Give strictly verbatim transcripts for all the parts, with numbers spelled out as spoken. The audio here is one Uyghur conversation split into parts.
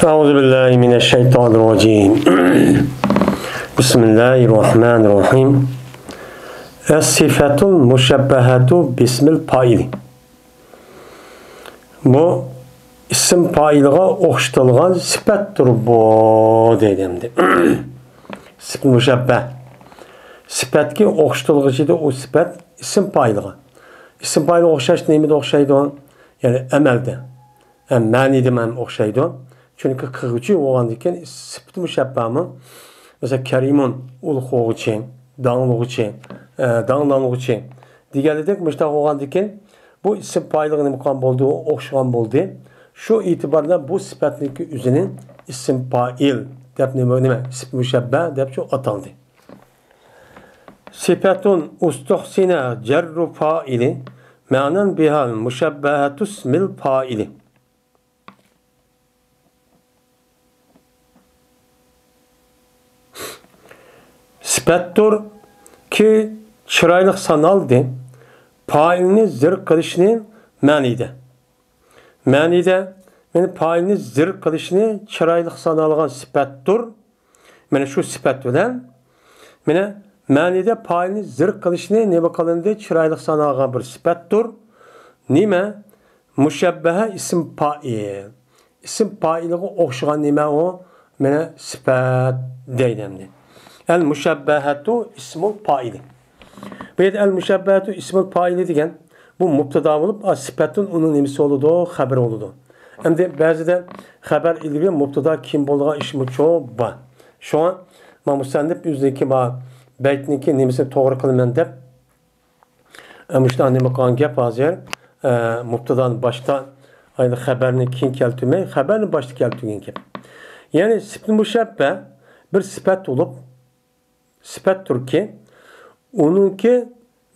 أعوذ بالله من الشيطان الرجيم. بسم الله الرحمن الرحيم. الصفة المشبهة باسم الفاعل. بۇ ئىسىم پائىلغا ئوخشىتىلغان سۈپەتتۇر بۇ، دەيدۇ ئەمدى. سۈپەت مۇشەببە. سۈپەتكە ئوخشىتىلغۇچىدۇر ئۇ سۈپەت ئىسىم پائىلغا. ئىسىم پائىلغا ئوخشاش نېمىدە ئوخشايدۇ؟ يەنى ئەمەلدە. ھەم مەنىدىمۇ ھەم ئوخشايدۇ. چۈنكى قىلغۇچى بولغاندىكىن سۈپىتى مۇشەببەمۇ. مەسىلەن، كەرىمۇن، ئۇلۇغ قىلغۇچى، داڭلىغۇچى، ئە، داڭلانغۇچى دېگەنلىك مۇشۇنداق بولغاندىكىن، بۇ ئىسىم پائىلغا نېمە قىلغان بولدى؟ ئوخشىغان بولدى. شۇ ئېتىبار بىلەن بۇ سۈپەتنىڭكى ئۆزىنى ئىسىم پائىل دەپ نېمە، نېمە، سۈپىتى مۇشەببە دەپ شۇ ئاتالدى. سىپەتۇن ئۇستۇھسىنە جەررۇ فائىلى مەنەن بىھەل مۇشەببەھەتۇ ئىسمىل فائىلى. سۈپەتتۇر كى چىرايلىق سانالدى. پائىلنى زىر قىلىشنى مەنىدە. مەنىدە، مەنە پائىلنى زىر قىلىشنى چىرايلىق سانالغان سۈپەتتۇر. مەنە شۇ سۈپەت بىلەن، مەنە مەنىدە پائىلنى زىر قىلىشنى نېمە قىلىندى؟ چىرايلىق سانالغان بىر سۈپەتتۇر. نېمە؟ مۇشەببەھە ئىسىم پائىل. ئىسىم پائىلغا ئوخشىغان نېمە ئۇ؟ مەنە سۈپەت دەيدۇ ئەمدى. ئەل مۇشەببەھەتۇ ئىسمۇل پائىلى. بۇ يەردە ئەل مۇشەببەھەتۇ ئىسمۇل پائىلى دېگەن بۇ مۇبتادا بولۇپ، ئا، سۈپەتتىن ئۇنىڭ نېمىسى بولىدۇ؟ خەبىرى بولىدۇ. ئەمدى بەزىدە خەبەر ئىلگىرى مۇبتادا كېيىن بولىدىغان ئىشمۇچۇ بار. شۇڭا ما مۇسەننىپ ئۆزىنىڭكى ما بەيتنىڭكى نېمىسىنى توغرا قىلىمەن دەپ، ئە، مۇشۇنداق نېمە قىلغان گەپ ھازىر، ئە، مۇبتادانى باشتا، ئاينى خەبەرنى كېيىن كەلتۈرمەي، خەبەرنى باشتا كەلتۈرگەن گەپ. يەنى سۈپىتى مۇشەببە بىر سۈپەت بولۇپ، سۈپەتتۇركى، ئۇنىڭكى،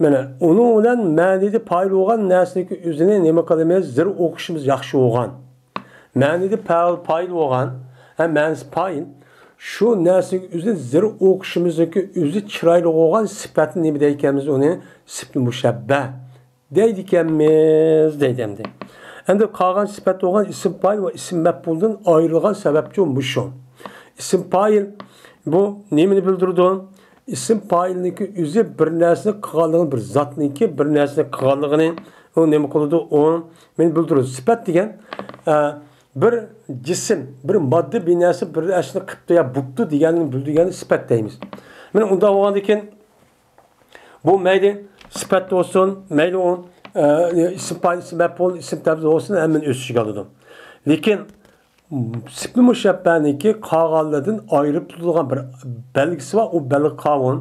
مانا، ئۇنىڭ بىلەن مەنىدە پائىل بولغان نەرسىنىڭكى ئۆزىنى نېمە قىلىمىز؟ زىر ئوقۇشىمىز ياخشى بولغان. مەنىدە پائىل، پائىل بولغان، ھە، مەنىسى پائىل. شۇ نەرسىنىڭكى ئۆزى زىر ئوقۇشىمىزنىڭكى ئۆزى چىرايلىق بولغان سۈپەتنى نېمە دەيدىكەنمىز؟ ئۇنى سۈپىتى مۇشەببە دەيدىكەنمىز، دەيدۇ ئەمدى. ئەمدى قالغان سۈپەت بولغان ئىسىم پائىل ۋە ئىسىم مەپئۇلدىن ئايرىلغان سەۋەبچۇ مۇشۇ. ئىسىم پائىل بۇ نېمىنى بىلدۈرىدۇ؟ ئىسىم پائىلنىڭكى ئۆزى بىر نەرسىنى قىلغانلىقىنى، بىر زاتنىڭكى بىر نەرسىنى قىلغانلىقىنى، ئۇ نېمە قىلىدۇ؟ ئۇ مېنى بىلدۈرىدۇ. سۈپەت دېگەن، ئە، بىر جىسىم، بىر ماددا، بىر نەرسە، بىر ئىشنى قىپتۇ يا بوپتۇ دېگەننى بىلدۈرگەننى سۈپەت دەيمىز. مانا ئۇنداق بولغاندىكىن، بۇ مەيلى سۈپەت بولسۇن، مەيلى ئۇ، ئە، ئىسىم پائىل، ئىسىم مەپئۇل، ئىسىم تەبدىل بولسۇن، ھەممىنى ئۆز ئىچىگە ئالىدۇ. لېكىن سۈپىتى مۇشەببەنىڭكى قالغانلىرىدىن ئايرىپ تۇرىدىغان بىر بەلگىسى بار، ئۇ بەلگە قاۋۇن.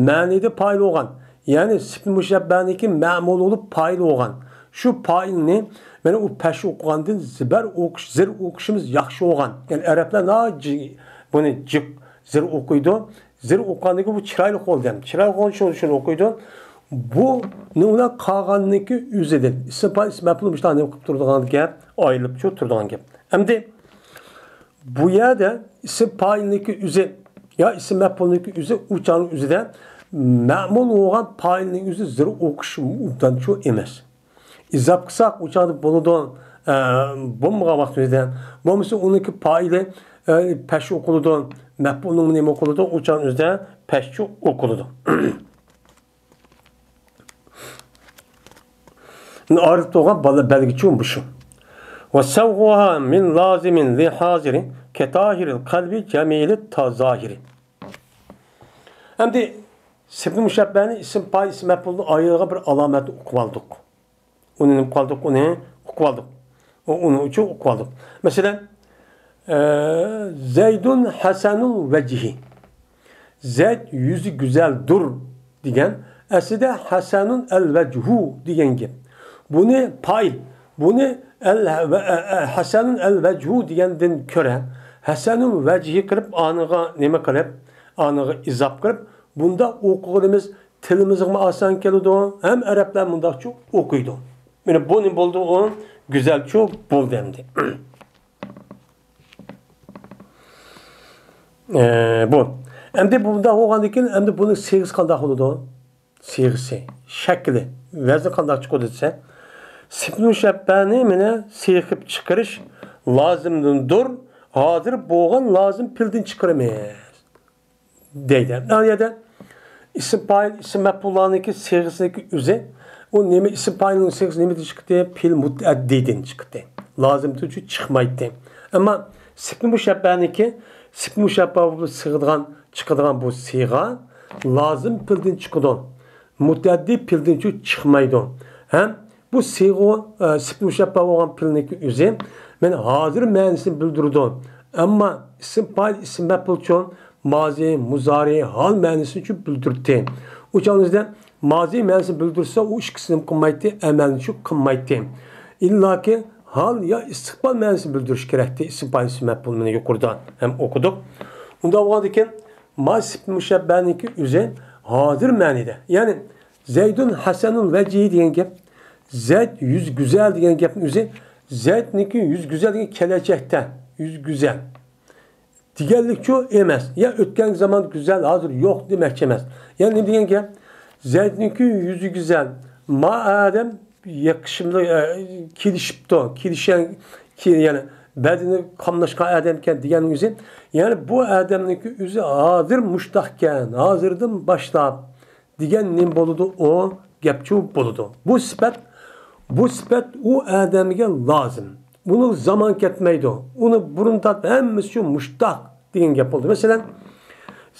مەنىدە پائىل بولغان، يەنى سۈپىتى مۇشەببەنىڭكى مەمۇل بولۇپ پائىل بولغان. شۇ پائىلنى، مانا ئۇ پەش ئوقۇغاندىن زىبەر ئوقۇش، زىر ئوقۇشىمىز ياخشى بولغان. يەنى ئەرەبلەر ناھايىتى جى-، بۇنى جىق زىر ئوقۇيدۇ. زىر ئوقۇغاندىن كېيىن بۇ چىرايلىق بولدى. چىرايلىق بولغان شۇنى، شۇنى ئوقۇيدۇ. بۇنىڭ بىلەن قالغاننىڭكى ئۆزىدىن ئىسىم پائىل، ئىسىم مەپئۇل مۇشۇنداق نېمە قىلىپ تۇرىدىغان گەپ، ئايرىلىپ چۇ تۇرىدىغان گەپ. ئەمدى بۇ يەردە ئىسىم پائىلنىڭكى ئۆزى يا ئىسىم مەپئۇلنىڭكى ئۆزى ئۇ چاغنىڭ ئۆزىدە مەمۇل بولغان پائىلنىڭ ئۆزى زىر ئوقۇش ئوبدانچۇ ئەمەس. ئىزاپ قىلساق ئۇ چاغدا بولىدۇ، ئە، بولمىغان ۋاقىت ئۆزىدە. بولمىسا ئۇنىڭكى پائىلى، ئە، پەش ئوقۇلىدۇ، مەپئۇلنىڭ نېمە ئوقۇلىدۇ، ئۇ چاغنىڭ ئۆزىدە پەشچۇ ئوقۇلىدۇ. ئايرىپ تۇرغان بالا بەلگىچۇ مۇشۇ. وسوغها من لازم لحاضر كطاهر القلب جميل التظاهر. ئەمدى سۈپىتى مۇشەببەنى ئىسىم پائىل، ئىسىم مەپئۇلدىن ئايرىغان بىر ئالامەتنى ئۇقۇپ ئالدۇق. ئۇنى نېمە قىلدۇق؟ ئۇنى ئۇقۇپ ئالدۇق. ئۇ، ئۇنى ئۈچۈن ئۇقۇپ ئالدۇق. مەسىلەن، ئە، زەيدۇن ھەسەنۇل ۋەجھى. زەيد يۈزى گۈزەلدۇر دېگەن، ئەسلىدە ھەسەنۇن ئەل ۋەجھۇ دېگەن گەپ. بۇنى پائىل، بۇنى ئەل، ۋە، ئە، ئە، ھەسەنۇن ئەل ۋەجھۇ دېگەندىن كۆرە، ھەسەنۇل ۋەجھى قىلىپ، ئانىغا نېمە قىلىپ، ئانىغا ئىزاپ قىلىپ، بۇنداق ئوقۇغىنىمىز تىلىمىزغىمۇ ئاسان كېلىدۇ، ھەم ئەرەبلەر مۇنداقچە ئوقۇيدۇ. مانا بۇ نېمە بولدى؟ ئۇ گۈزەلچۇ بولدى ئەمدى. ئە، بۇ. ئەمدى بۇنداق بولغاندىن كېيىن، ئەمدى بۇنىڭ سىيغىسى قانداق بولىدۇ؟ سىيغىسى، شەكلى، ۋەزنى قانداق چىقىدۇ دېسە، سۈپىتى مۇشەببەنى مانا سىيغا قىلىپ چىقىرىش لازىمدىندۇر. ھازىر بولغان لازىم پېئىلدىن چىقىرىمىز. دەيدۇ. ئەمدى ئىسىم پائىل، ئىسىم مەپئۇللارنىڭكى سىيغىسىنىڭكى ئۆزى، ئۇ نېمە، ئىسىم پائىلنىڭ سىيغىسى نېمىدىن چىقتى؟ پېئىل مۇتەئەددىدىن چىقتى. لازىمدىن چىقمايتتى. ئەمما سىپىت مۇشەببەنىڭكى، سىپىت مۇشەببە بولۇپ سىغىدىغان، چىقىدىغان بۇ سىيغا لازىم پېئىلدىن چىقىدۇ. مۇتەئەددى پېئىلدىن چىقمايدۇ. ھەم بۇ سىيغۇ، ئە، سىپىت مۇشەببە بولغان پېئىلنىڭكى ئۆزى، مەن ھازىر مەنىسىنى بىلدۈرىدۇ. ئەمما ئىسىم پائىل، ئىسىم مەپئۇلچۇ مازى، مۇزارى، ھال مەنىسىنىچۇ بىلدۈردى. ئۇ چاغنىڭىزدا مازى مەنىسىنى بىلدۈرسە، ئۇ ئىككىسىنى قىلمايتتى، ئەمەلنىچۇ قىلمايتتى. ئىللاكى ھال يا ئىستىقبال مەنىسىنى بىلدۈرۈش كېرەكتى، ئىسىم پائىل، ئىسىم مەپئۇل، مانا يۇقىرىدا ھەم ئوقۇدۇق. ئۇنداق بولغاندىكىن، ما سىپىت مۇشەببەنىڭكى ئۆزى ھازىر مەنىدە. يەنى، زەيدۇن ھەسەنۇل ۋەجھى دېگەن گەپ، زەيد يۈزى گۈزەل دېگەن گەپنىڭ ئۆزى، زەيدنىڭكى يۈزى گۈزەل دېگەن كېلەچەكتە، يۈزى گۈزەل دېگەنلىكچۇ ئەمەس. يا ئۆتكەن زامان گۈزەل، ھازىر يوق دېمەكچى ئەمەس. يەنى نېمە دېگەن گەپ؟ زەيدنىڭكى يۈزى گۈزەل، ما ئادەم يېقىشىملىق، ئە، كېلىشىپتۇ، كېلىشەن، كې-، يەنى بەدىنى قاملاشقان ئادەمكەن دېگەننىڭ ئۆزى، يەنى بۇ ئادەمنىڭكى ئۆزى ھازىر مۇشتاقكەن، ھازىردىن باشلاپ دېگەن نېمە بولىدۇ؟ ئۇ گەپچۇ بولىدۇ. بۇ سۈپەت، بۇ سۈپەت ئۇ ئادەمگە لازىم. ئۇنىڭ زامان كەتمەيدۇ. ئۇنى بۇرۇن تارتىپ ھەممىسى شۇ مۇشتاق دېگەن گەپ بولدى. مەسىلەن،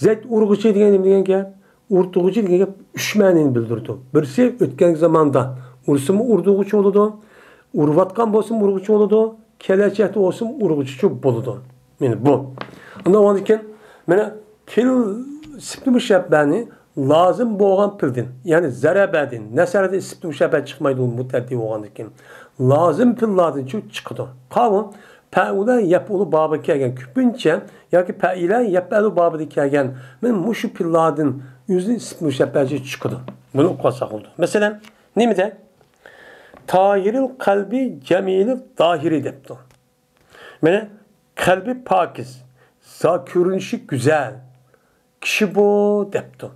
زەيد ئۇرغۇچى دېگەن نېمە دېگەن گەپ؟ ئۇرتۇغۇچى دېگەن گەپ ئۈچ مەنىنى بىلدۈرىدۇ. بىرسى ئۆتكەنكى زاماندا ئۇرسىمۇ ئۇرتۇغۇچى بولىدۇ، ئۇرۇۋاتقان بولسىمۇ ئۇرغۇچى بولىدۇ، كېلەچەكتە بولسىمۇ ئۇرغۇچىچۇ بولىدۇ. مانا بۇ. ئۇنداق بولغاندىكىن، مانا پېئىل سىپىت مۇشەببەنى لازىم بولغان پېئىلدىن، يەنى زەرەبەدىن، نەسەردىن سىپىت مۇشەببە چىقمايدۇ، مۇتەئەددى بولغاندىكىن. لازىم پېئىللاردىنچۇ چىقىدۇ. قاۋۇ، پەئۇلە يەپئۇلۇ بابىغا كەلگەن كۆپىنچە ياكى پەئىلە يەپئەلۇ بابىدا كەلگەن مانا مۇشۇ پېئىللاردىن ئۆزى سىپىت مۇشەببەچۇ چىقىدۇ. بۇنى ئوقۇۋالساق بولىدۇ. مەسىلەن، نېمىدە؟ تاھىرىل قەلبى جەمىلىل زاھىرى دەپتۇ. مانا قەلبى پاكىز، زا-، كۆرۈنۈشى گۈزەل كىشى بۇ دەپتۇ.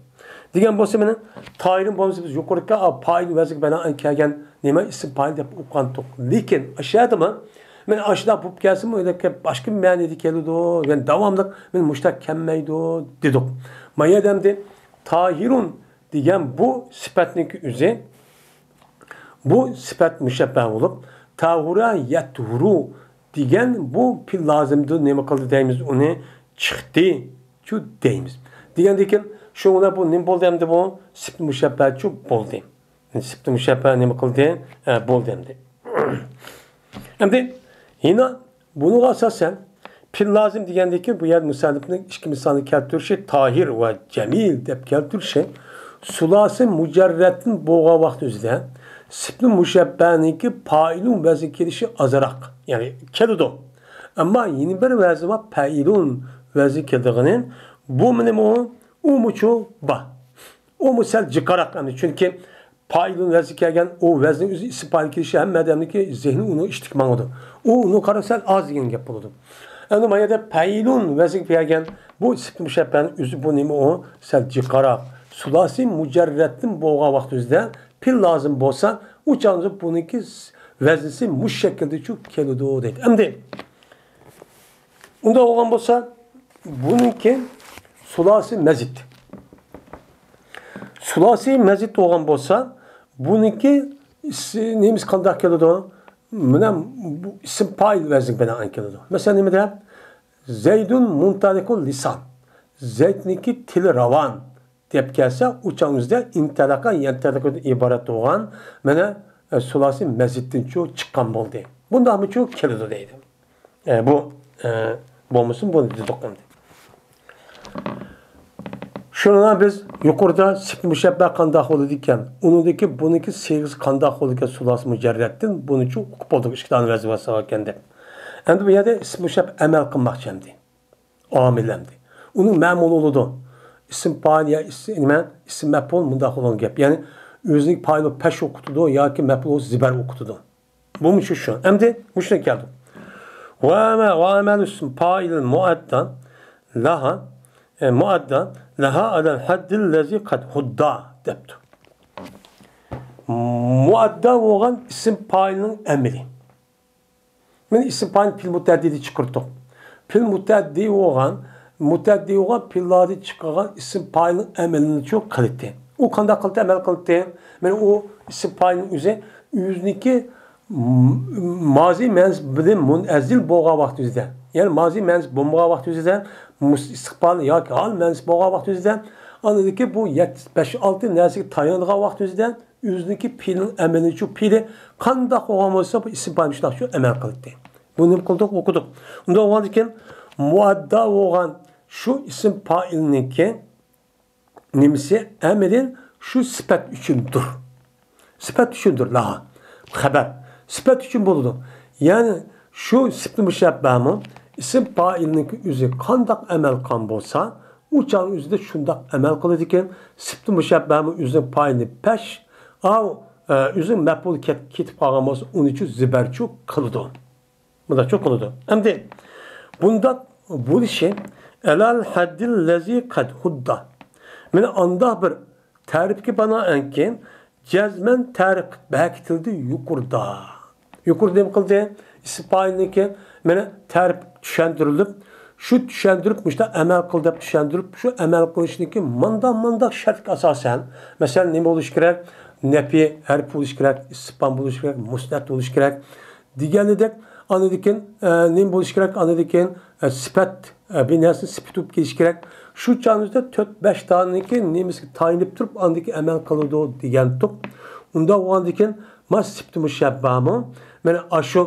دېگەن بولسا، مانا تاھىرىن بولمىسا بىز يۇقىرىقى پائىل ۋەزنىگە بىنائەن كەلگەن نېمە ئىسىم پائىل دەپ ئوقۇغانتۇق. لېكىن ئاشۇ يەردىمۇ مانا ئاشۇنداق بولۇپ كەلسىمۇ، باشقا مەنىدە كېلىدۇ، يەنى داۋاملىق مانا مۇشۇنداق كەلمەيدۇ دېدۇق. ما يەردە ئەمدى تاھىرۇن دېگەن بۇ سۈپەتنىڭكى ئۆزى، بۇ سۈپەت مۇشەببە بولۇپ، تاھۇرا يەتھۇرۇ دېگەن بۇ پېئىل لازىمدىن نېمە قىلدى دەيمىز ئۇنى؟ چىقتى، چۇ دەيمىز. دېگەندىكىن، شۇڭا بۇ نېمە بولدى ئەمدى بۇ؟ سۈپەت مۇشەببەچۇ بولدى. سۈپەت مۇشەببە نېمە قىلدى؟ ئە، بولدى ئەمدى. ئەمدى يەنە بۇنىڭغا ئاساسەن، پېئىل لازىم دېگەندىكىن، بۇ يەردە مۇسەننىپنىڭ ئىككى مىسالنى كەلتۈرۈشى، تاھىر ۋە جەمىل دەپ كەلتۈرۈشى، سۇلاسى مۇجەررەتتىن بولغان ۋاقىت ئۆزىدە سۈپەت مۇشەببەنىڭكى پائىلۇن ۋەزنى كېلىشى ئازراق، يەنى كېلىدۇ. ئەمما يەنە بىر ۋەزنى بار، پەئىلۇن ۋەزنى كېلىدىغىنى، بۇ نېمە ئۇ؟ ئۇمۇچۇ بار. ئۇمۇ سەل جىقراق، يەنى چۈنكى پائىلۇن ۋەزنى كەلگەن، ئۇ ۋەزنى ئۆزى ئىسىم پائىل كېلىشى ھەممە ئادەمنىڭكى زېھنى ئۇنىڭ ئىشتىكى ماڭىدۇ. ئۇ ئۇنىڭ قارىسا سەل ئاز دېگەن گەپ بولىدۇ. ئەمدى ما يەردە پەئىلۇن ۋەزنىگە كەلگەن بۇ سۈپەت مۇشەببەنىڭ ئۆزى بۇ نېمە ئۇ؟ سەل جىقراق. سۇلاسى مۇجەررەتتىن بولغان ۋاقىت ئۆزىدە پېئىل لازىم بولسا، ئۇ چاغدا بۇنىڭكى ۋەزنىسى مۇشۇ شەكىلدىچۇ كېلىدۇ دەيدۇ. ئەمدى ئۇنداق بولغان بولسا، بۇنىڭكى سۇلاسى مەزىد. سۇلاسى مەزىد بولغان بولسا، بۇنىڭكى ئىس-، نېمىسى قانداق كېلىدۇ؟ مانا بۇ ئىسىم پائىل ۋەزنىگە بىنائەن كېلىدۇ. مەسىلەن، نېمە دەپ؟ زەيدۇن مۇنتەلىقۇل لىسان. زەيدنىڭكى تىلى راۋان دەپ كەلسە، ئۇ چاغ ئۆزىدە ئىنتەلەقە يەنتەلىقىدىن ئىبارەت بولغان، مانا، ئە، سۇلاسى مەزىدتىنچۇ چىققان بولدى. بۇنداقمىچۇ كېلىدۇ دەيدۇ. ئە، بۇ، ئە، بولمىسۇن، بۇنى دېدۇق ئەمدى. شۇنىڭغا بىز يۇقىرىدا سۈپەت مۇشەببە قانداق بولىدىكەن، ئۇنىڭدىكى بۇنىڭكى سىيغىسى قانداق بولىدىكەن، سۇلاسى مۇجەررەتتىن بۇنىچۇ ئۇقۇپ بولدۇق، ئىككى دانە ۋەزنى بار ئىكەن دەپ. ئەمدى بۇ يەردە ئىسىم مۇشەببە ئەمەل قىلماقچى ئەمدى. ئامىل ئەمدى. ئۇنىڭ مەمۇلى بولىدۇ. ئىسىم پائىل يا ئىس-، نېمە؟ ئىسىم مەپئۇل مۇنداق بولغان گەپ. يەنى ئۆزىنىڭ پائىلى پەش ئوقۇتىدۇ ياكى مەپئۇل زىبەر ئوقۇتىدۇ. بۇمۇ شۇ، شۇ. ئەمدى مۇشۇنى كەلدۇق. ۋە ئەمە-، ۋە ئەمەلۇ ئىسم پائىل مۇئەددا لەھا، ئە، مۇئەددا لەھا ئەلەل ھەددىل لەزى قەد ھۇددا دەپتۇ. مۇئەددا بولغان ئىسىم پائىلنىڭ ئەمىلى. مانا ئىسىم پائىل پېئىل مۇتەئەددىدىن چىقىرتتۇق. پېئىل مۇتەئەددى بولغان، مۇتەئەددى بولغان پېئىللاردىن چىققان ئىسىم پائىلنىڭ ئەمىلىنى چۇ قىلىتتى. ئۇ قانداق قىلىتتى، ئەمەل قىلىتتى؟ مانا ئۇ ئىسىم پائىلنىڭ ئۆزى، ئۆزىنىڭكى م-، مازى مەنىسى بىلەن مۇنئەزىل بولغان ۋاقىت ئۆزىدە، يەنى مازى مەنىسى بولمىغان ۋاقىت ئۆزىدە، مۇس-، ئىستىقبال ياكى ھال مەنىسى بولغان ۋاقىت ئۆزىدە، ئاندىن كېيىن بۇ يەتتە، بەش، ئالتە نەرسىگە تايىنىدىغان ۋاقىت ئۆزىدە، ئۆزىنىڭكى پېئىلىنىڭ ئەمەلىنى شۇ پېئىلى قانداق بولغان بولسا، بۇ ئىسىم پائىل شۇنداق شۇ ئەمەل قىلدى. بۇنى نېمە قىلدۇق؟ ئوقۇدۇق. ئۇنداق بولغاندىكىن، مۇئەددا بولغان شۇ ئىسىم پائىلنىڭكى نېمىسى؟ ئەمىلى شۇ سۈپەت ئۈچۈندۇر. سۈپەت ئۈچۈندۇر، لاھا. خەبەر. سۈپەت ئۈچۈن بولىدۇ. يەنى شۇ سۈپىتى مۇشەببەمۇ ئىسىم پائىلنىڭكى ئۆزى قانداق ئەمەل قىلغان بولسا، ئۇ چاغنىڭ ئۆزىدە شۇنداق ئەمەل قىلىدىكەن. سۈپىتى مۇشەببەمۇ ئۆزىنىڭ پائىلىنى پەش، ئاۋۇ، ئە، ئۆزىنىڭ مەپئۇلى كەت-، كېتىپ قالغان بولسا، ئۇنى چۇ زىبەرچۇ قىلىدۇ. مۇنداقچۇ قىلىدۇ. ئەمدى بۇنداق بولۇشى، ئەلەل ھەددىل لەزى قەد ھۇددا. مانا ئانداق بىر تەرىپكە بىنائەنكى، جەزمەن تەرىپ بەكىتىلدى يۇقىرىدا. يۇقىرىدا نېمە قىلدى؟ ئىسىم پائىلنىڭكى مانا تەرىپ چۈشەندۈرۈلۈپ، شۇ چۈشەندۈرۈپ، مۇشۇنداق ئەمەل قىل دەپ چۈشەندۈرۈپ، شۇ ئەمەل قىلىشنىڭكى مانداق، مانداق شەرتكە ئاساسەن، مەسىلەن، نېمە بولۇشى كېرەك؟ نەپى ھەرپى بولۇشى كېرەك، ئىستىفھام بولۇشى كېرەك، مۇسنەت بولۇشى كېرەك. دېگەنىدەك، ئاندىن كېيىن، ئە، نېمە بولۇشى كېرەك؟ ئاندىن كېيىن، ئە، سۈپەت، ئە، بىر نەرسىنى سۈپىتى بولۇپ كېلىشى كېرەك. شۇ چاغىمىزدا تۆت، بەش دانىكى نېمىسىگە تايىنىپ تۇرۇپ، ئاندىن كېيىن ئەمەل قىلىدۇ دېگەنتۇق. ئۇنداق بولغاندىن كېيىن، ما سۈپىتى مۇشەببەمۇ، مانا ئاشۇ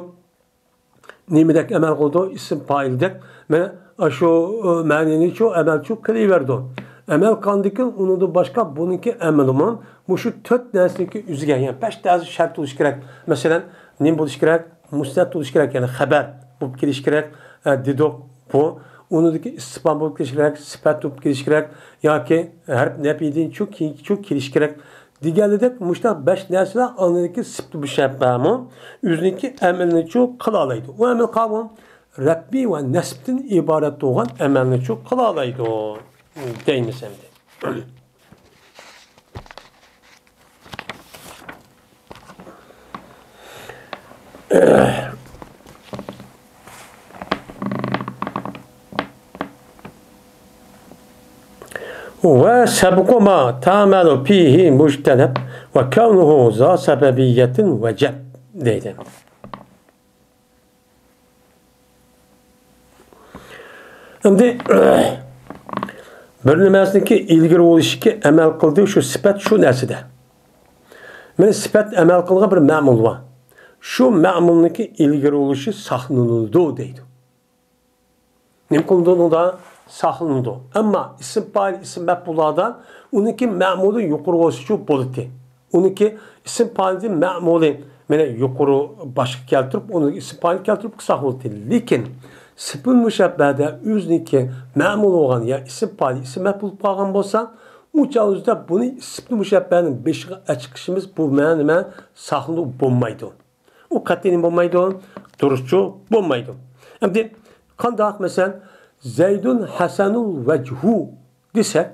نېمىدەك ئەمەل قىلىدۇ؟ ئىسىم پائىلدەك. مانا ئاشۇ، ئە، مەنىنى شۇ ئەمەل شۇ قىلىۋېرىدۇ. ئەمەل قىلغاندىن كېيىن، ئۇنىڭدىن باشقا بۇنىڭكى ئەمىلىمۇ مۇشۇ تۆت نەرسىنىڭكى ئۆزىگە، يەنى بەش نەرسە شەرت بولۇشى كېرەك. مەسىلەن، نېمە بولۇشى كېرەك؟ مۇسنەت بولۇشى كېرەك، يەنى خەبەر بولۇپ كېلىشى كېرەك، ئە، دېدۇق بۇ. ئۇنىڭدىكى ئىستىفھام بولۇپ كېلىشى كېرەك، سۈپەت بولۇپ كېلىشى كېرەك ياكى ھەرپ نەپىدىن شۇ كېيىنكى شۇ كېلىشى كېرەك. دېگەنىدەك، مۇشۇنداق بەش نەرسىلەر ئاندىكى سۈپىتى مۇشەببەمۇ ئۆزىنىڭكى ئەمىلىنى شۇ قىلالايدۇ. ئۇ ئەمىل قاۋۇ رەپئى ۋە نەسبتىن ئىبارەت بولغان ئەمەلنى شۇ قىلالايدۇ دەيمىز ئەمدى. ۋە سەبقۇ ما تەئمەلۇ فىھى مۇجتەنەب ۋە كەۋنۇھۇ زا سەبەبىييەتىن ۋەجەب دەيدۇ. ئەمدى بىر نېمەسىنىڭكى ئىلگىرى بولۇشىكى ئەمەل قىلدى، شۇ سۈپەت شۇ نەرسىدە. مانا سۈپەت ئەمەل قىلغان بىر مەمۇل بار. شۇ مەمۇلنىڭكى ئىلگىرى بولۇشى ساقلىنىدۇ دەيدۇ. نېمە قىلىنىدۇ ئۇنىڭدا؟ ساقلىنىدۇ. ئەمما ئىسىم پائىل، ئىسىم مەپئۇللاردا ئۇنىڭكى مەمۇلى يۇقىرى بولسىچۇ بولىدۇ. ئۇنىڭكى ئىسىم پائىلدىن مەمۇلى، مانا يۇقىرى باشقا كەلتۈرۈپ، ئۇنىڭ ئىسىم پائىلى كەلتۈرۈپ قىلساق بولىدۇ. لېكىن سۈپىتى مۇشەببەدە ئۆزىنىڭكى مەمۇلى بولغان يا ئىسىم پائىلى، ئىسىم مەپئۇل بولۇپ قالغان بولسا، ئۇ چاغ ئۆزىدە بۇنى سۈپىتى مۇشەببەنىڭ بېشىغا ئەچىقىشىمىز بۇ مەنە، نېمە، ساقلىنىپ بولمايدۇ. ئۇ قەتئىي نېمە بولمايدۇ؟ دۇرۇسچۇ بولمايدۇ. ئەمدى قانداق، مەسىلەن، زەيدۇن ھەسەنۇل ۋەجھۇ دېسەك،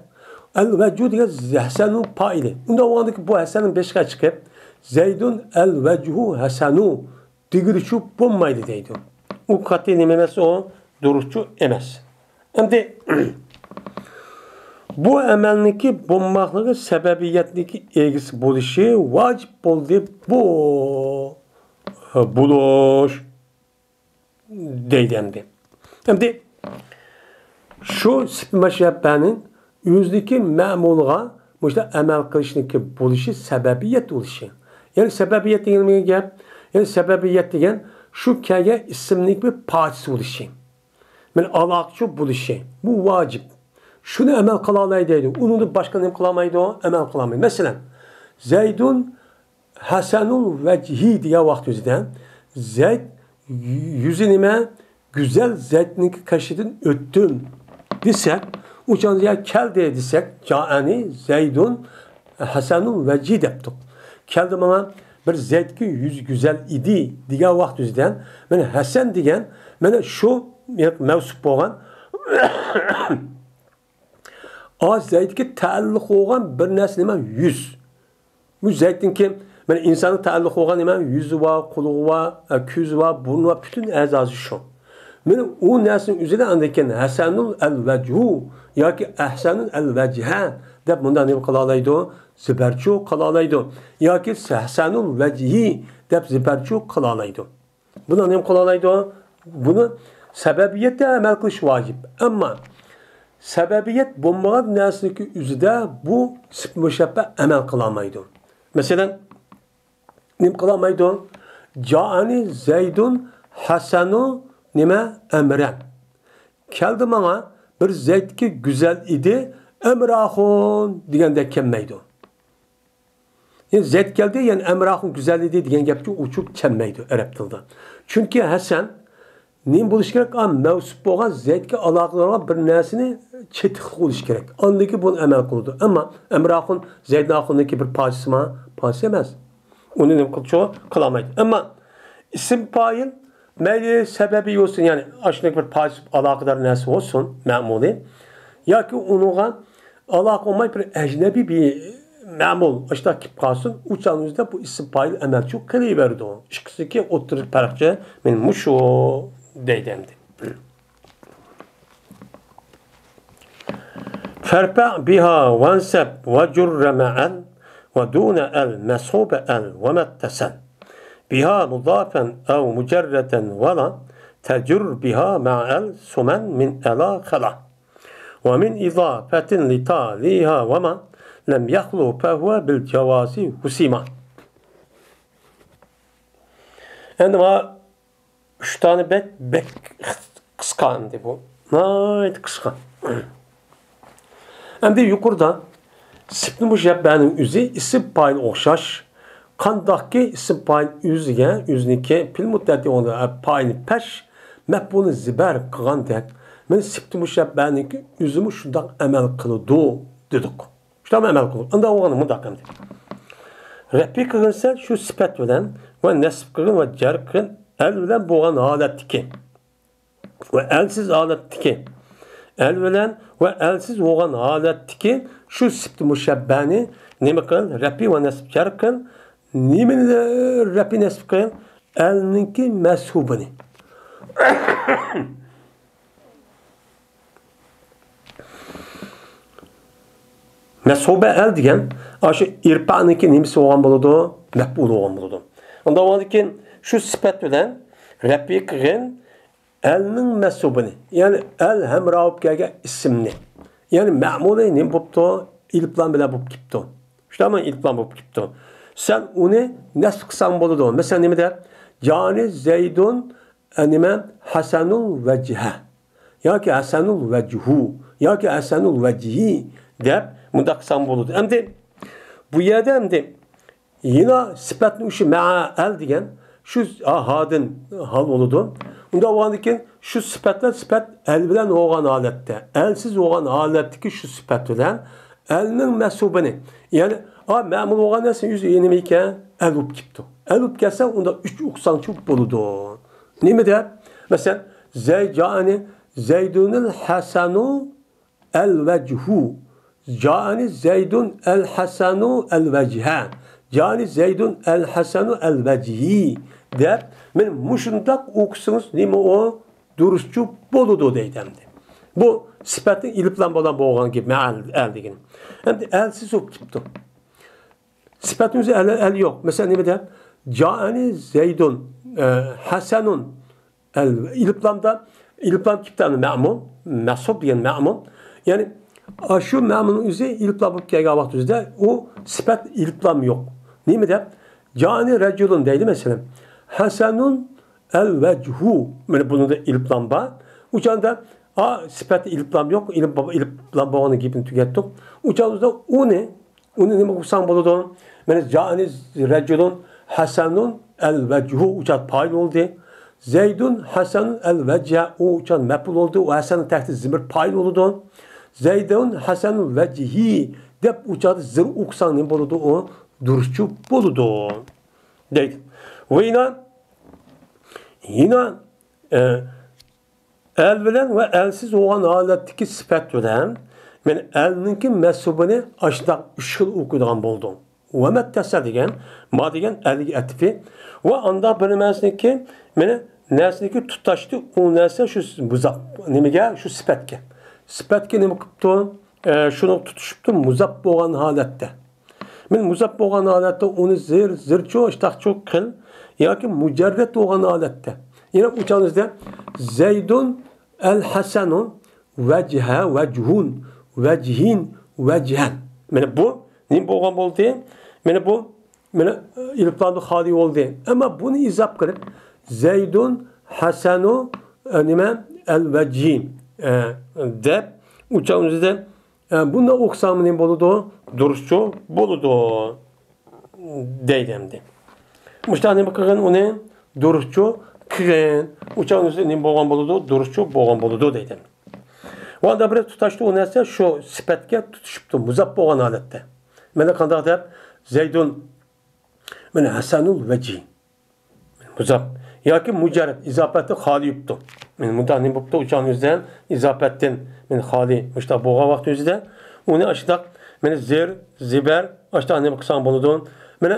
ئەل ۋەجھۇ دېگەن ھەسەننىڭ پائىلى. ئۇنداق بولغاندىكىن بۇ ھەسەننىڭ بېشىغا چىقىپ، زەيدۇن ئەل ۋەجھۇ ھەسەنۇ دېگۈلۈكچۇ بولمايدۇ دەيدۇ. ئۇ قەتئىي نېمە ئەمەس، ئۇ دۇرۇسچۇ ئەمەس. ئەمدى بۇ ئەمەلنىڭكى بولماقلىقى سەۋەبىيەتنىڭكى ئىگىسى بولۇشى ۋاجىپ بولدى. بۇ بولۇش دەيدۇ ئەمدى. ئەمدى شۇ سۈپىتى مۇشەببەنىڭ ئۆزىدىكى مەمۇلىغا مۇشۇنداق ئەمەل قىلىشنىڭكى بولۇشى سەۋەبىيەت بولۇشى. يەنى سەۋەبىيەت دېگەن نېمە گەپ؟ يەنى سەۋەبىيەت دېگەن شۇ كەلگەن ئىسىمنىڭ بىر پارچىسى بولۇشى. مانا ئالاقىچۇ بولۇشى. بۇ ۋاجىپ. شۇنى ئەمەل قىلالايدۇ دەيدۇ. ئۇنىڭدىن باشقا نېمە قىلالمايدۇ؟ ئەمەل قىلالمايدۇ. مەسىلەن، زەيدۇن ھەسەنۇل ۋەجھى دېگەن ۋاقىت ئۆزىدە زەيد يۈزى نېمە؟ گۈزەل، زەيدنىڭكى قېشىدىن ئۆتتۈم دېسەك، ئۇ چاغدا يا كەلدى دېسەك، جائەنى زەيدۇن ھەسەنۇل ۋەجھى دەپتۇق. كەلدى ماڭا، بىر زەيدكى يۈزى گۈزەل ئىدى دېگەن ۋاقىت ئۆزىدە، مانا ھەسەن دېگەن، مانا شۇ مەۋسۇپ بولغان، ئا زەيدكە تەئەللۇق بولغان بىر نەرسە نېمە؟ يۈز. بۇ زەيدنىڭكى، مانا ئىنسانغا تەئەللۇق بولغان نېمە؟ يۈزى بار، قۇلىقى بار، ئە، كۆزى بار، بۇرنى بار، پۈتۈن ئەزاسى شۇ. مانا ئۇ نەرسىنىڭ ئۆزىدە ئاندىن كېيىن ھەسەنۇل ئەل ۋەجھۇ ياكى ئەھسەنۇل ئەل ۋەجھە دەپ مۇنداق نېمە قىلالايدۇ؟ زىبەرچۇ قىلالايدۇ. ياكى ھەسەنۇل ۋەجھى دەپ زىبەرچۇ قىلالايدۇ. بۇنى نېمە قىلالايدۇ؟ بۇنى سەۋەبىيەتتە ئەمەل قىلىش ۋاجىپ. ئەمما سەۋەبىيەت بولمىغان نەرسىنىڭكى ئۆزىدە بۇ سىپەت مۇشەببە ئەمەل قىلالمايدۇ. مەسىلەن، نېمە قىلالمايدۇ؟ جائەنى زەيدۇن ھەسەنۇ نېمە ئەمرەن. كەلدى ماڭا بىر زەيدكى گۈزەل ئىدى، ئەمراخۇن دېگەندەك كەلمەيدۇ. يەنى زەيد كەلدى، يەنى ئەمراخۇن گۈزەل ئىدى دېگەن گەپكە ئۇچۇر كەلمەيدۇ ئەرەب تىلىدا. چۈنكى ھەسەن نېمە بولۇشى كېرەك؟ ئا، مەۋسۇپ بولغان زەيدكە ئالاقىدار بولغان بىر نەرسىنى چېتىقلىق بولۇشى كېرەك. ئاندىن كېيىن بۇنى ئەمەل قىلىدۇ. ئەمما ئەمراخۇن زەيدناخۇننىڭكى بىر پارچىسىما؟ پارچە ئەمەس. ئۇنى نېمە قىلچۇ؟ قىلالمايدۇ. ئەمما ئىسىم پائىل مەيلى سەۋەبى بولسۇن، يەنى ئاشۇنداق بىر پارچە ئالاقىدار نەرسە بولسۇن، مەمۇلى. ياكى ئۇنىڭغا ئالاقە بولماي بىر ئەجنەبىي بىر مەمۇل ئاشۇنداق كېلىپ قالسۇن، ئۇ چاغنىڭ ئۆزىدە بۇ ئىسىم پائىل ئەمەلچۇ قېلىۋېرىدۇ. ئىككىسىدىكى ئوتتۇرىدىكى پەرقچە مانا مۇشۇ دەيدۇ ئەمدى. فارفع بها وانصب وجر مع ال ودون ال مصحوب ال وما اتصل بها مضافا أو مجردا ولا تجر بها مع ال ثم من ألا خلا ومن إضافة لتاليها وما لم يخل فهو بالجواز حسما. ئەمدى مانا ئۈچ دانە بەت بەك قىسقا ئەمدى بۇ. ناھايىتى قىسقا. ئەمدى يۇقىرىدا سىپەت مۇشەببەنىڭ ئۆزى ئىسىم پائىل ئوخشاش. قانداقكى ئىسىم پائىل ئۆزىگە، ئۆزىنىڭكى پېئىل مۇتەئەددى ئورنىدا پائىلنى پەش، مەپئۇلنى زىبەر قىلغاندەك، مانا سىپەت مۇشەببەنىڭكى ئۆزىمۇ شۇنداق ئەمەل قىلىدۇ دېدۇق. شۇنداق ئەمەل قىلىدۇ. ئۇنداق بولغاندا مۇنداق ئەمدى. رەپئى قىلغىنسەن شۇ سىپەت بىلەن ۋە نەسب قىلغىن ۋە جەر قىلغىن ئەل بىلەن بولغان ھالەتتىكى ۋە ئەلسىز ھالەتتىكى، ئەل بىلەن ۋە ئەلسىز بولغان ھالەتتىكى شۇ سىپىتى مۇشەببەنى نېمە قىل؟ رەپئى ۋە نەسب جەر قىل. نېمىنى رەپئى نەسب قىل؟ ئەلنىڭكى مەسھۇبىنى. مەسھۇبە ئەل دېگەن ئاشۇ ئىرپانىڭكى نېمىسى بولغان بولىدۇ؟ مەپئۇلى بولغان بولىدۇ. ئۇنداق بولغاندىن كېيىن شۇ سۈپەت بىلەن رەپئى قىلغىن ئەلنىڭ مەسھۇبىنى، يەنى ئەل ھەمراھ بولۇپ كەلگەن ئىسىمنى، يەنى مەمۇلى نېمە بوپتۇ؟ ئېلىپلام بىلەن بولۇپ كېپتۇ. شۇنداقمۇ؟ ئېلىپلام بولۇپ كېپتۇ. سەن ئۇنى نەسب قىلساڭ بولىدۇ. مەسىلەن، نېمە دەپ؟ جانى زەيدۇن، ئە، نېمە؟ ھەسەنۇل ۋەجھە. ياكى ھەسەنۇل ۋەجھۇ. ياكى ھەسەنۇل ۋەجھى دەپ مۇنداق قىلساڭ بولىدۇ. ئەمدى بۇ يەردە ئەمدى يەنە سۈپەتنى شۇ مەئە ئەل دېگەن شۇ ھادىن ھال بولىدۇ. ئۇنداق بولغاندىن كېيىن شۇ سۈپەتلەر سۈپەت ئەل بىلەن بولغان ھالەتتە، ئەلسىز بولغان ھالەتتىكى شۇ سۈپەت بىلەن ئەلنىڭ مەسھۇبىنى، يەنى، ئا، مەمۇل بولغان نەرسە يۈز نېمە ئىكەن؟ ئەل بولۇپ كېپتۇ. ئەل بولۇپ كەلسە، ئۇنداق ئۈچ ئوقۇساڭچۇ بولىدۇ. نېمە دەپ؟ مەسىلەن، زەي-، جائەنى زەيدۇنىل ھەسەنۇ ئەل ۋەجھۇ. جائەنى زەيدۇن ئەل ھەسەنۇ ئەل ۋەجھە. جائەنى زەيدۇن ئەل ھەسەنۇ ئەل ۋەجھى دەپ، مانا مۇشۇنداق ئوقۇسىڭىز نېمە ئۇ؟ دۇرۇسچۇ بولىدۇ دەيدۇ ئەمدى. بۇ سۈپەتنىڭ ئېلىپلام بىلەن بولغان گېپى، مەئە ئەل دېگىنى. ئەمدى ئەلسىز بولۇپ كېتىپتۇ. سۈپەتنىڭ ئۆزى ئەل، ئەل يوق. مەسىلەن، نېمە دەپ؟ جائەنى زەيدۇن، ئە، ھەسەنۇن. ئەل، ئېلىپلامدا، ئېلىپلام كېلىپتۇ مەمۇل، مەسھۇب دېگەن مەمۇل. يەنى، ئاشۇ مەمۇلنىڭ ئۆزى ئېلىپلام بولۇپ كەلگەن ۋاقىت ئۆزىدە ئۇ سۈپەت ئېلىپلام يوق. نېمە دەپ؟ جائەنى رەجۇلۇن دەيدۇ، مەسىلەن. ھەسەنۇن ئەل ۋەجھۇ. مانا بۇنىڭدا ئېلىپلام بار. ئۇ چاغدا، ئا، سۈپەتتە ئېلىپلام يوق. ئېلىپ-، ئېلىپلام بولغاندا گېپىنى تۈگەتتۇق. ئۇ چاغدا ئۇنى، ئۇنى نېمە قىلساڭ بولىدۇ؟ مانا جائەنى رەجۇلۇن ھەسەنۇن ئەل ۋەجھۇ، ئۇ چاغدا پائىل بولدى. زەيدۇن ھەسەنۇن ئەل ۋەجھە، ئۇ چاغدا مەپئۇل بولدى. ئۇ ھەسەننىڭ تەھتىدە زىمىر پائىل بولىدۇ. زەيدۇن ھەسەنۇل ۋەجھى دەپ ئۇ چاغدا زىر ئوقۇساڭ نېمە بولىدۇ؟ ئۇ دۇرۇسچۇ بولىدۇ. دەيدۇ. ۋە يەنە، يەنە، ئە، ئەل بىلەن ۋە ئەلسىز بولغان ھالەتتىكى سۈپەت بىلەن، مانا ئەلنىڭكى مەسھۇبىنى ئاشۇنداق ئۈچ خىل ئوقۇيدىغان بولدۇڭ. ۋە مەتتەسە دېگەن، ما دېگەن ئەلگە ئەتىپى. ۋە ئانداق بىر نېمەسىنىڭكى، مانا نەرسىنىڭكى تۇتاشتى، ئۇ نەرسە شۇ مۇزاپ. نېمىگە؟ شۇ سۈپەتكە. سۈپەتكە نېمە قىپتۇ؟ ئە، شۇنى تۇتۇشۇپتۇ، مۇزاپ بولغان ھالەتتە. مەن مۇزاپ بولغان ھالەتتە ئۇنى زىر، زىرچۇ، ئىشتاقچۇ قىل ياكى مۇجەررەت بولغان ھالەتتە. يەنە ئۇ چاغنىڭىزدا زەيدۇن ئەل ھەسەنۇ ۋەجھە، ۋەجھۇن، ۋەجھىن، ۋەجھەن. مانا بۇ نېمە بولغان بولدى؟ مانا بۇ، مانا، ئېلىپلامدىن خالىي بولدى. ئەمما بۇنى ئىزاپ قىلىپ، زەيدۇن ھەسەنۇ، ئە، نېمە، ئەل ۋەجھى، ئە، دەپ، ئۇ چاغنىڭىزدا، ئە، بۇنداق ئوقۇساڭمۇ نېمە بولىدۇ؟ دۇرۇسچۇ بولىدۇ، دەيدۇ ئەمدى. مۇشۇنداق نېمە قىلغىن ئۇنى؟ دۇرۇسچۇ قىلغىن. ئۇ چاغنىڭىزدا نېمە بولغان بولىدۇ؟ دۇرۇسچۇ بولغان بولىدۇ، دەيدۇ. ۋە ئاندا بىر تۇتاشتى ئۇ نەرسە شۇ سۈپەتكە تۇتۇشۇپتۇ، مۇزاپ بولغان ھالەتتە. مانا قانداق دەپ، زەيدۇن، مانا ھەسەنۇل ۋەجھى. مۇزاپ. ياكى مۇجەررەت، ئىزاپەتتىن خالىي بوپتۇ. مانا مۇنداق نېمە بوپتۇ؟ ئۇ چاغنىڭ ئۆزىدە ئىزاپەتتىن، مانا خالىي، مۇشۇنداق بولغان ۋاقىت ئۆزىدە ئۇنى ئاشۇنداق، مانا زىر، زىبەر، ئاشۇنداق نېمە قىلساڭ بولىدۇ. مانا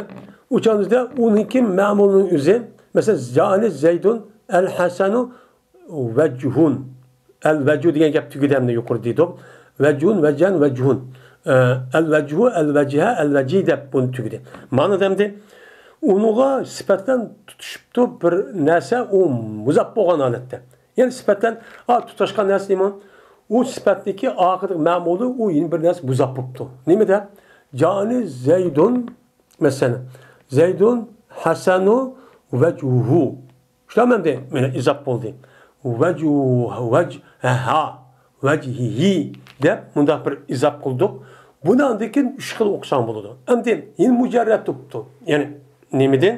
ئۇ چاغنىڭ ئۆزىدە ئۇنىڭكى مەمۇلنىڭ ئۆزى، مەسىلەن، جائىنى زەيدۇن ئەل ھەسەنۇ ۋەجھۇن. ئەل ۋەجھۇ دېگەن گەپ تۈگىدى ئەمدى يۇقىرىدا دېدۇق. ۋەجھۇن، ۋەجھەن، ۋەجھۇن. ئە، ئەل ۋەجھۇ، ئەل ۋەجھە، ئەل ۋەجھى دەپ بۇنى تۈگىدى. مانا ئەمدى ئۇنىڭغا سۈپەت بىلەن تۇتۇشۇپتۇ بىر نەرسە، ئۇ مۇزاپ بولغان ھالەتتە. يەنى سۈپەت بىلەن، ئا، تۇتاشقان نەرسە نېمە؟ ئۇ سۈپەتنىڭكى ئاخىرىدىكى مەمۇلى ئۇ يەنە بىر نەرسە مۇزاپ بوپتۇ. نېمە دەپ؟ جائىنى زەيدۇن، مەسىلەن، زەيدۇن ھەسەنۇ ۋەجھۇھۇ. شۇلار مەندە مانا ئىزاپ بولدى. ۋەجھۇ، ۋەجھەھا، ۋەجھىھى دەپ مۇنداق بىر ئىزاپ قىلدۇق. بۇنى ئاندىن كېيىن ئۈچ خىل ئوقۇساڭ بولىدۇ. ئەمدى يەنە مۇجەررەت بوپتۇ. يەنى نېمىدىن؟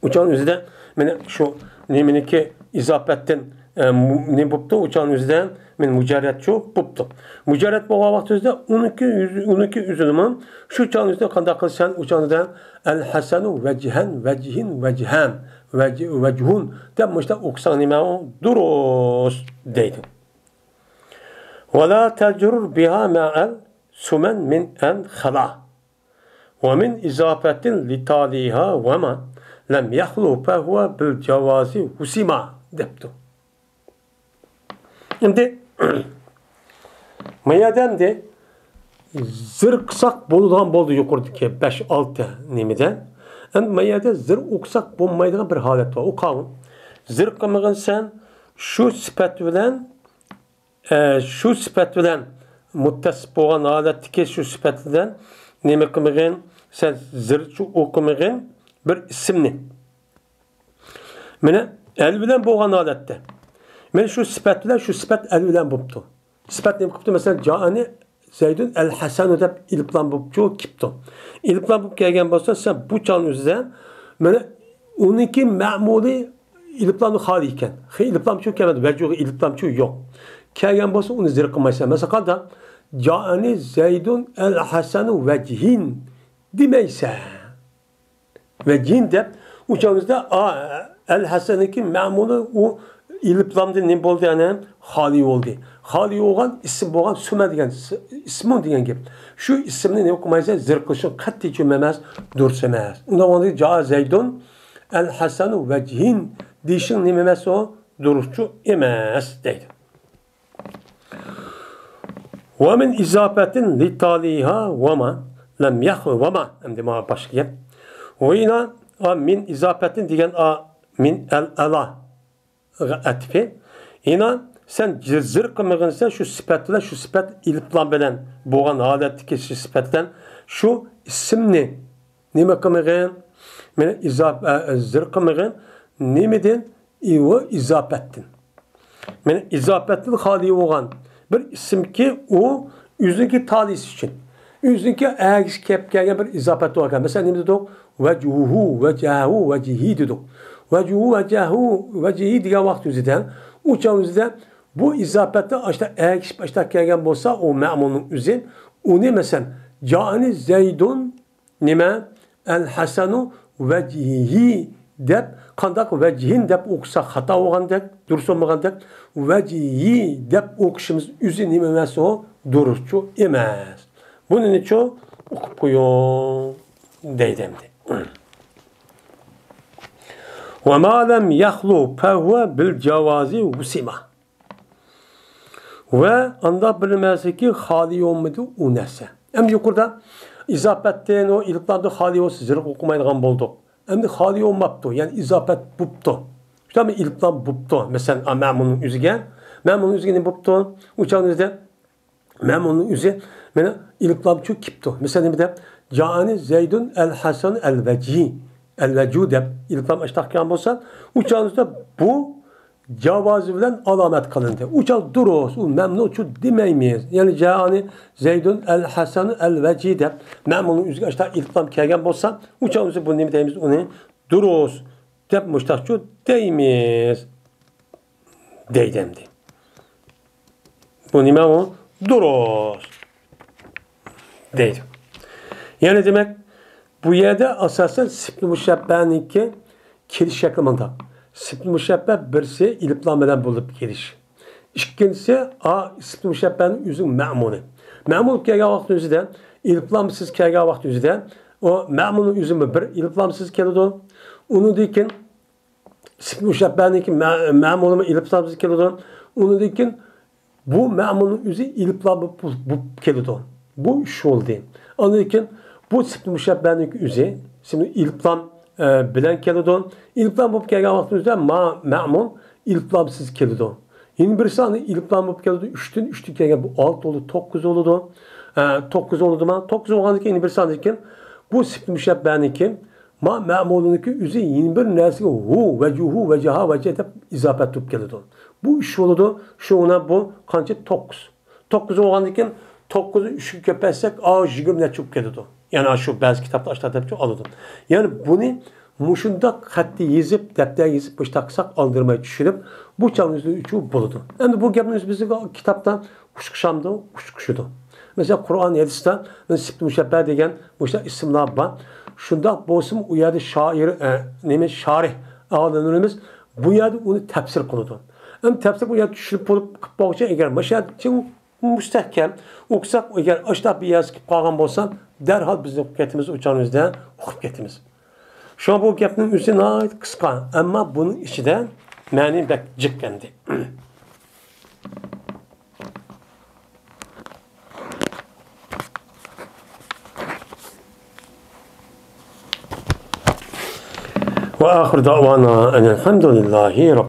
ئۇچان ئۆزىدە مانا شۇ نېمىنىڭكى ئىزاپەتتىن، ئە، مۇ-، نېمە بوپتۇ؟ ئۇچان ئۆزىدە مانا مۇجەررەتچۇ بوپتۇ. مۇجەررەت بولغان ۋاقتى ئۆزىدە ئۇنىڭكى ئۆزى، ئۇنىڭكى ئۆزىنىمۇ شۇ چاغنىڭ ئۆزىدە قانداق قىلىسەن؟ ئۇچان ئۆزىدە ئەل ھەسەنۇ ۋەجھەن، ۋەجھىن، ۋەجھەن، ۋەج-، ۋەجھۇن دەپ مۇشۇنداق ئوقۇساڭ نېمە دۇرۇس دەيدۇ. ۋەلا تەجرۇر بىھا مەئەل سۇمەن مىن ئەن خەلا. ۋە مىن ئىزاپەتىن لىتالىھا ۋەما لەم يەخلۇ فەھۇۋە بىل جاۋازى ھۇسىما دەپتۇ. ئەمدى ما يەردە ئەمدى زىر قىلساق بولىدىغان بولدى يۇقىرىدىكى بەش ئالتە نېمىدە. ئەمدى ما يەردە زىر ئوقۇساق بولمايدىغان بىر ھالەت بار. ئۇ قاۋۇ. زىر قىلمىغىن سەن شۇ سۈپەت بىلەن ئە، شۇ سۈپەت بىلەن مۇتتەسىپ بولغان ھالەتتىكى شۇ سۈپەت بىلەن نېمە قىلمىغىن؟ سەن زىرچۇ ئوقۇمىغىن بىر ئىسىمنى. مانا ئەل بىلەن بولغان ھالەتتە. مانا شۇ سۈپەت بىلەن شۇ سۈپەت ئەل بىلەن بوپتۇ. سۈپەت نېمە قىپتۇ؟ مەسىلەن، جائىنى زەيدۇن ئەل ھەسەنۇ دەپ ئېلىپلام بوپچۇ كېپتۇ. ئېلىپلام بوپ كەلگەن بولسا، سەن بۇ چاغنىڭ ئۆزىدە مانا ئۇنىڭكى مەمۇلى ئېلىپلامدىن خالىي ئىكەن. خېي، ئېلىپلامچۇ كەلمەيدۇ، ۋەجۇغا ئېلىپلامچۇ يوق. كەلگەن بولسا ئۇنى زىر قىلمايسەن. مەسىلەن، قانداق؟ جائىنى زەيدۇن ئەل ھەسەنۇ ۋەجھىن دېمەيسەن. ۋەجھىن دەپ ئۇ چاغىمىزدا، ئا، ئەل ھەسەننىڭكى مەمۇلى ئۇ ئېلىپلامدىن نېمە بولدى؟ يەنە خالىي بولدى. خالىي بولغان ئىسىم بولغان سۈمە دېگەن س-، ئىسمۇ دېگەن گەپ. شۇ ئىسىمنى نېمە قىلمايسەن؟ زىر قىلىشنى قەتئىي چۈم ئەمەس، دۇرۇس ئەمەس. ئۇنداق بولغاندا جا زەيدۇن ئەل ھەسەنۇ ۋەجھىن دېيىشىڭ نېمە ئەمەس ئۇ؟ دۇرۇسچۇ ئەمەس دەيدۇ. ۋە مىن ئىزاپەتىن لىتالىھا ۋەما لەم يەخلۇ ۋەما. ئەمدى مانا باشقا گەپ. ۋە يەنە، ئا، مىن ئىزاپەتىن دېگەن، ئا، مىن ئەل ئەلاغا ئەتىپى. يەنە سەن زىر قىلمىغىنسەن شۇ سۈپەت بىلەن، شۇ سۈپەت ئېلىپلام بىلەن بولغان ھالەتتىكى شۇ سۈپەت بىلەن شۇ ئىسىمنى نېمە قىلمىغىن؟ مانا ئىزاپ-، ئە، زىر قىلمىغىن. نېمىدىن؟ ئىۋا ئىزاپەتتىن. مانا ئىزاپەتتىن خالىي بولغان بىر ئىسىمكى، ئۇ ئۆزىنىڭكى تالىيسى ئۈچۈن، ئۆزىنىڭكى ئەگىشىپ كەپ كەلگەن بىر ئىزاپەت باركەن. مەسىلەن، نېمە دېدۇق؟ ۋەجھۇھۇ، ۋەجھەھۇ، ۋەجھىھى دېدۇق. ۋەجھۇھۇ، ۋەجھەھۇ، ۋەجھىھى دېگەن ۋاقىت ئۆزىدە، ئۇ چاغ ئۆزىدە بۇ ئىزاپەتتە ئاشتا ئەگىشىپ ئاشتا كەلگەن بولسا، ئۇ مەمۇلنىڭ ئۆزى، ئۇنى، مەسىلەن، جائىنى زەيدۇن نېمە؟ ئەل ھەسەنۇ ۋەجھىھى دەپ، قانداق ۋەجھىن دەپ ئوقۇساق خاتا بولغاندەك، دۇرۇس بولمىغاندەك، ۋەجھىھى دەپ ئوقۇشىمىز ئۆزى نېمە ئەمەس ئۇ؟ دۇرۇسچۇ ئەمەس. بۇنىچۇ ئوقۇپ قويۇڭ دەيدۇ ئەمدى. وما لم يخل فهو بالجواز وسم. ۋە ئانداق بىر نەرسىكى خالىي بولمىدى ئۇ نەرسە. ئەمدى يۇقىرىدا ئىزاپەتتىن ئۇ ئېلىپلامدىن خالىي بولسا زىرغ ئوقۇمايدىغان بولدۇق. ئەمدى خالىي بولماپتۇ، يەنى ئىزاپەت بوپتۇ. شۇنداقمۇ ئېلىپلام بوپتۇ. مەسىلەن، ئا، مەمۇنىڭ ئۆزىگە، مەمۇنىڭ ئۆزىگە نېمە بوپتۇ؟ ئۇ چاغنىڭ ئۆزىدە مەمۇنىڭ ئۆزى مانا ئېلىپلامچۇ كېپتۇ. مەسىلەن، نېمە دەپ؟ جائانى زەيدۇن ئەل ھەسەن ئەل ۋەجى. ئەل ۋەجۇ دەپ ئېلىپلام ئاشتاق كەلگەن بولسا، ئۇ چاغنىڭ ئۆزىدە بۇ جاۋازى بىلەن ئالامەت قىلىندى. ئۇ چاغ دۇرۇس، ئۇ مەمنۇچۇ دېمەيمىز. يەنى جائانى زەيدۇن ئەل ھەسەن ئەل ۋەجى دەپ مەمۇنىڭ ئۆزىگە ئاشتاق ئېلىپلام كەلگەن بولسا، ئۇ چاغ ئۆزى بۇ نېمە دەيمىز ئۇنى؟ دۇرۇس دەپ مۇشتاقچۇ دەيمىز. دەيدۇ ئەمدى. بۇ نېمە ئۇ؟ دۇرۇس. دەيدۇ. يەنى دېمەك، بۇ يەردە ئاساسەن سىپنى مۇشەببەنىڭكى كېلىش شەكلى مۇنداق. سىپنى مۇشەببە بىرسى ئېلىپلام بىلەن بولۇپ كېلىش. ئىككىنچىسى، ئا، سىپنى مۇشەببەنىڭ ئۆزىنىڭ مەمۇنى. مەمۇن كەلگەن ۋاقىتنىڭ ئۆزىدە، ئېلىپلامسىز كەلگەن ۋاقىتنىڭ ئۆزىدە، ئۇ مەمۇننىڭ ئۆزىمۇ بىر ئېلىپلامسىز كېلىدۇ. ئۇنىڭدىن كېيىن سىپنى مۇشەببەنىڭكى مە-، مەمۇنىمۇ ئېلىپلامسىز كېلىدۇ. ئۇنىڭدىن كېيىن بۇ مەمۇننىڭ ئۆزى ئېلىپلام بولۇپ، بولۇپ كېلىدۇ. بۇ ئۈچ بولدى. ئاندىن كېيىن بۇ سىپنى مۇشەببەنىڭكى ئۆزى، سىپنى ئېلىپلام، ئە، بىلەن كېلىدۇ. ئېلىپلام بولۇپ كەلگەن ۋاقتىمىزدا ما-، مەمۇن ئېلىپلامسىز كېلىدۇ. يەنە بىر سانى ئېلىپلام بولۇپ كېلىدۇ. ئۈچتىن ئۈچتىن كەلگەن بۇ ئالتە بولىدۇ، توققۇز بولىدۇ. ئە، توققۇز بولىدۇما؟ توققۇز بولغاندىن كېيىن يەنە بىر ساندىن كېيىن بۇ سىپنى مۇشەببەنىڭكى ما مەمۇنىڭكى ئۆزى يەنە بىر نەرسىگە ھۇ، ۋەجۇھۇ، ۋەجەھا، ۋەجە دەپ ئىزاپەت بولۇپ كېلىدۇ. بۇ ئۈچ بولىدۇ. شۇڭا بۇ قانچە؟ توققۇز. توققۇز بولغاندىن كېيىن توققۇزنى ئۈچكە كۆپەيتسەك، ئا، يىگىرمە نەچچە بولۇپ كېلىدۇ. يەنى شۇ بەزى كىتابتا ئاشۇنداق دەپ ئالىدۇ. يەنى بۇنى مۇشۇنداق خەتتە يېزىپ، دەپتەرگە يېزىپ، مۇشۇنداق قىلساق ئالدىرىماي چۈشىنىپ، بۇ چاغنىڭ ئۆزىدە ئۈچ بولىدۇ. ئەمدى بۇ گەپنىڭ ئۆزى بىزگە كىتابتا ئۇچقۇچامدۇ؟ ئۇچقۇچىدۇ. مەسىلەن، قۇرئان ھەدىستە سىپت مۇشەببە دېگەن مۇشۇنداق ئىسىملار بار. شۇنداق بولسىمۇ ئۇ يەردە شائىر، ئە، نېمە، شارىھ ئالىملىرىمىز بۇ يەردە ئۇنى تەپسىر قىلىدۇ. ئەمدى تەپسىر بۇ يەردە چۈشىنىپ بولۇپ، قىلىپ بولغۇچە، ئەگەر مۇشۇ يەردە چىڭ مۇستەھكەم ئوقۇساق، ئەگەر ئاشۇنداق بىر يەرسى كېلىپ قالغان بولسا، دەرھال بىز ئوقۇپ كېتىمىز، ئۇ چاغنىڭ ئۆزىدە ئوقۇپ كېتىمىز. شۇڭا بۇ گەپنىڭ ئۆزى ناھايىتى قىسقا، ئەمما بۇنىڭ ئىچىدە مەنى بەك جىق ئەمدى. وآخر دعوانا أن الحمد لله رب